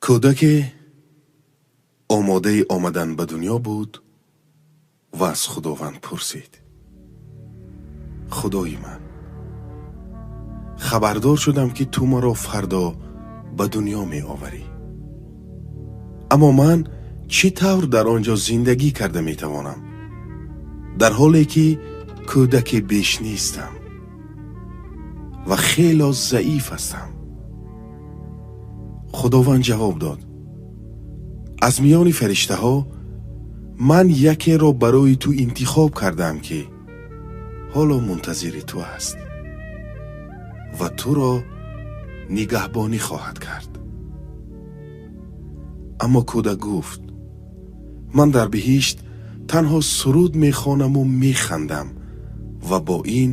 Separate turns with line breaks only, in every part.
Кӯдаке омодаи омадан ба дунё буд ва аз Худованд пурсид: «Худои ман, хабардор шудам, ки ту маро фардо ба дунё меоварӣ, аммо ман чӣ тавр дар он ҷо зиндагӣ карда метавонам, дар ҳоле ки кӯдаке беш нестам ва хело заиф ҳастам?» Худованд ҷавоб дод: «Аз миёни фариштаҳо ман якеро барои ту интихоб кардаам, ки ҳоло мунтазири ту аст ва туро нигаҳбонӣ хоҳад кард». Аммо кӯдак гуфт: «Ман дар биҳишт танҳо суруд мехонаму механдам ва бо ин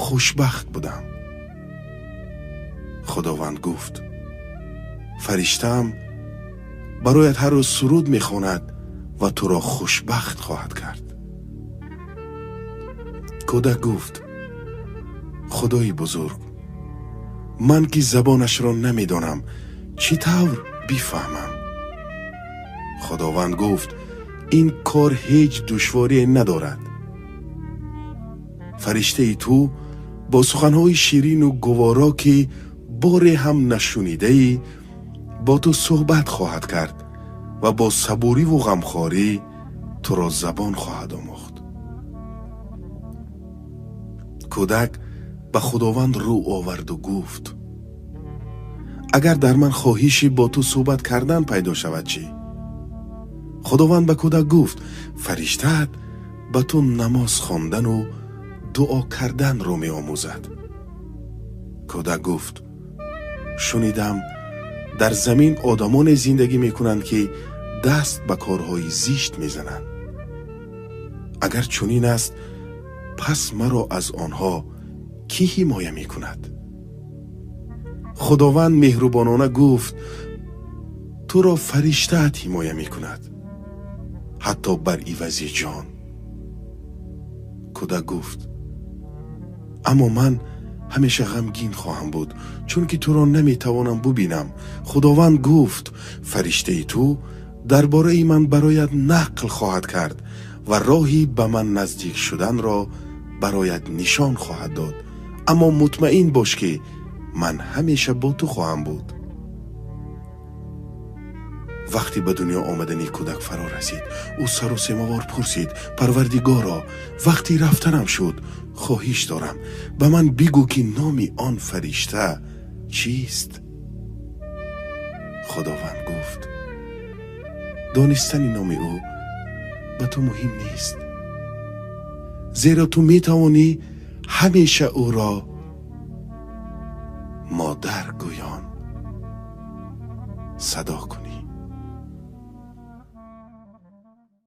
хушбахт будам». Худованд гуфт: «Фариштаам бароят ҳар рӯз суруд мехонад ва туро хушбахт хоҳад кард». Кӯдак гуфт: «Худои бузург, ман ки забонашро намедонам, чӣ тавр бифаҳмам?» Худованд гуфт: «Ин кор ҳеҷ душворие надорад. Фариштаи ту бо суханҳои ширину гуворо, ки боре ҳам нашунидаӣ, бо ту суҳбат хоҳад кард ва бо сабуриву ғамхорӣ туро забон хоҳад омӯхт». Кӯдак ба Худованд рӯ оварду гуфт: «Агар дар ман хоҳиши бо ту суҳбат кардан пайдо шавад чӣ?» Худованд ба кӯдак гуфт: «Фариштаат ба ту намоз хондану дуо карданро меомӯзад». Кӯдак гуфт: «Шунидам, дар замин одамоне зиндагӣ мекунанд, ки даст ба корҳои зишт мезананд. Агар чунин аст, пас маро аз онҳо кӣ ҳимоя мекунад?» Худованд меҳрубонона гуфт: «Туро фариштаат ҳимоя мекунад, ҳатто бар ивази ҷон». Кӯдак гуфт: «Аммо ман ҳамеша ғамгин хоҳам буд, чунки туро наметавонам бубинам». Худованд гуфт: «Фариштаи ту дар бораи ман бароят нақл хоҳад кард ва роҳи ба ман наздик шуданро бароят нишон хоҳад дод, аммо мутмаин бош, ки ман ҳамеша бо ту хоҳам буд». Вақте ба дунё омадани кӯдак фаро расид, ӯ саросемавор пурсид: «Парвардигоро, вақти рафтанам шуд. Хоҳиш дорам, ба ман бигӯ, ки номи он фаришта чист?» Худованд гуфт: «Донистани номи ӯ ба ту муҳим нест, зеро ту метавонӣ ҳамеша ӯро модар гӯён садо кунӣ».